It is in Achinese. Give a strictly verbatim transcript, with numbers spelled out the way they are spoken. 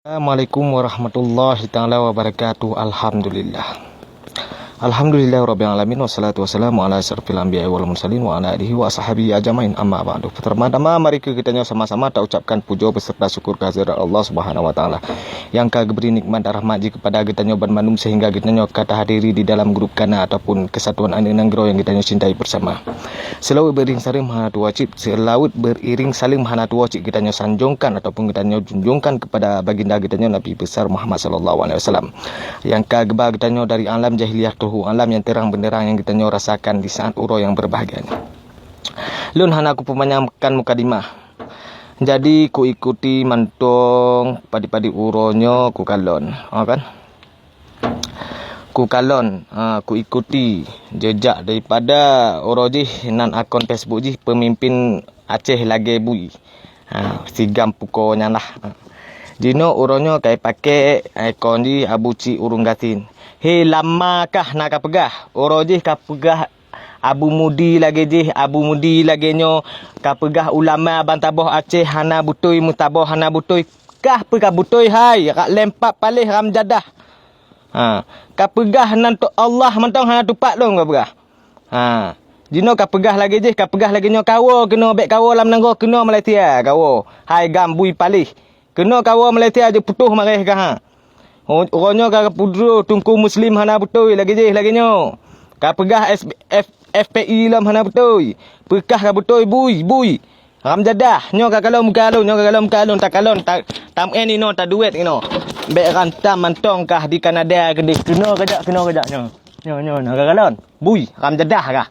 Assalamualaikum warahmatullahi taala wabarakatuh. Alhamdulillah. Alhamdulillah rabbil alamin, wassalatu wassalamu ala asyrafil anbiya'i wal mursalin wa ala alihi wa ashabihi ajmain, amma ba'du. Pertama-tama mari keu geutanyoe sama-sama ta ucapkan pujoe beserta syukur kehadirat Allah Subhanahu wa taala nyang ka geubri nikmat dan rahmat jih kepada geutanyoe banmandum sehingga geutanyoe ka tahadiri di dalam grup kana ataupun kesatuan aneuk nanggroe nyang geutanyoe cintai bersama. Seulaweuet beriring saleuem hana tuwoe cit, seulaweuet beriring saleuem hana tuwoe cit geutanyoe sanjongkan ataupun geutanyoe junjungkan kepada baginda geutanyoe Nabi Besar Muhammad sallallahu alaihi wasallam nyang ka geuba geutanyoe dari alam jahiliyah keuhue alam nyang terang benderang nyang geutanyoe rasakan di saat uroe nyang berbahagia nyoe. Lôn hana kupeupanyangkan mukadimah. Jadi kuikuti mantong padi-padi uroe nyoe kukalon, ha kan? Kukalon, ha, kuikuti jejak daripada uroe jih nan akun Facebook jih pemimpin Aceh lagée bui. Ha, si GAM pukoe nyan lah. Ha. Jinoe uroe nyoe ka ipaké ikon jih Abu Cik Ureuëng Gasien. He, lama kah na kapeugah? Uroe jih kapeugah Abu Mudi lagée jih, Abu Mudi lagée nyoe, kapeugah ulama bansaboh Aceh hana beutôi, meusaboh hana beutôi. Kah peu ka beutôi hai, rak lempat paléh ram jadah. Ha, kapeugah nan tok Allah mantong hana tupat lom kapeugah. Ha, jinoe kapeugah lagée jih, kapeugah lagée nyoe kawoe keunoe, bék kawoe lam nanggroe keunoe Malaysia kawoe. Hai GAM bui paléh. Keunoe kawoe Malaysia jiputôh maréh kah ha. Ho-, uroe nyoe ka pudroe Teungku Muslim hana beutôi lagée jih lagée nyoe. Kapeugah S-, F-, F P I lom hana beutôi. Peukah ka beutôi bui, bui. Ram jadah, nyoe ka kalon muka lôn, nyoe ka kalon muka lôn, takalon, ta-, tam-en inoe, taduet inoe. Bék rantam mantong kah di Kanada keudeh. Keunoe kajak, keunoe kajak nyoe. Nyoe, nyoe, nyoe ka kalon. Bui, ram jadah kah.